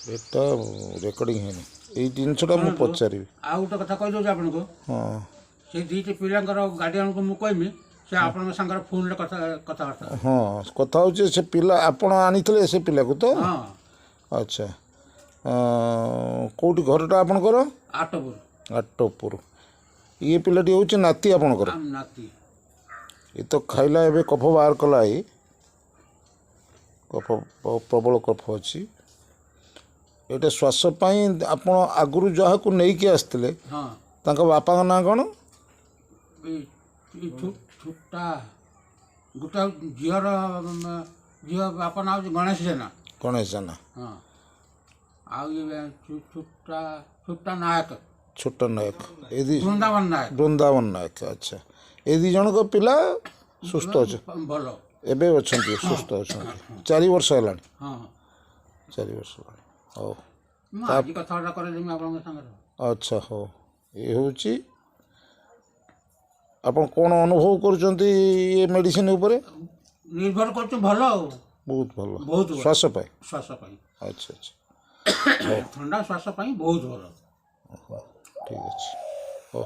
ଏଟା ରେକର୍ଡ଼ିଂ ହେଇନି। ଏଇ ଜିନିଷଟା ମୁଁ ପଚାରିବି। ଆଉ ଗୋଟେ କଥା କହିଦେଉଛି ଆପଣଙ୍କୁ। ହଁ। ସେଇ ଦୁଇଟି ପିଲାଙ୍କର ଗାର୍ଡ଼ିଆନକୁ ମୁଁ କହିବି, ସେ ଆପଣଙ୍କ ସାଙ୍ଗରେ ଫୋନ୍ରେ କଥାବାର୍ତ୍ତା। ହଁ, କଥା ହେଉଛି ସେ ପିଲା, ଆପଣ ଆଣିଥିଲେ ସେ ପିଲାକୁ ତ? ହଁ। ଆଚ୍ଛା, କେଉଁଠି ଘରଟା ଆପଣଙ୍କର? ଆଟପୁର। ଆଟପୁର। ଇଏ ପିଲାଟି ହେଉଛି ନାତି ଆପଣଙ୍କର? ଆମ ନାତି। ଏ ତ ଖାଇଲା, ଏବେ କଫ ବାହାର କଲା। ଏଇ କଫ, ପ୍ରବଳ କଫ ଅଛି। ଏଇଟା ଶ୍ୱାସ ପାଇଁ ଆପଣ ଆଗରୁ ଯାହାକୁ ନେଇକି ଆସିଥିଲେ, ତାଙ୍କ ବାପାଙ୍କ ନାଁ କ'ଣ? ଏଇ ଛୋଟା ଗୋଟେ ଝିଅର, ଝିଅ ବାପା ନାଁ ହେଉଛି ଗଣେଶ ଜେନା। ଗଣେଶ ଜେନା। ହଁ, ଆଉ ଇଏ ଛୋଟା, ଛୋଟା ନାୟକ। ଛୋଟ ନାୟକ। ଏ ଦି ବୃନ୍ଦାବନ ନାୟକ। ବୃନ୍ଦାବନ ନାୟକ। ଆଚ୍ଛା, ଏ ଦୁଇ ଜଣଙ୍କ ପିଲା ସୁସ୍ଥ ଅଛି? ଭଲ। ଏବେ ଅଛନ୍ତି, ସୁସ୍ଥ ଅଛନ୍ତି। 4 ବର୍ଷ ହେଲାଣି? ହଁ। 4 ବର୍ଷ ହେଲାଣି। ହଉ। ମୁଁ ଆଜି କଥାବାର୍ତ୍ତା କରେଇଦେବି ଆପଣଙ୍କ ସାଙ୍ଗରେ। ଆଚ୍ଛା, ହଉ। ଏ ହେଉଛି, ଆପଣ କ'ଣ ଅନୁଭବ କରୁଛନ୍ତି ଏ ମେଡ଼ିସିନ ଉପରେ? ନିର୍ଭର କରୁଛୁ, ଭଲ ଆଉ। ବହୁତ ଭଲ। ବହୁତ ଭଲ। ଶ୍ୱାସ ପାଇଁ? ଶ୍ୱାସ ପାଇଁ। ଆଚ୍ଛା। ଥଣ୍ଡା ଶ୍ୱାସ ପାଇଁ ବହୁତ ଭଲ। ହଉ, ଠିକ୍ ଅଛି, ହଉ।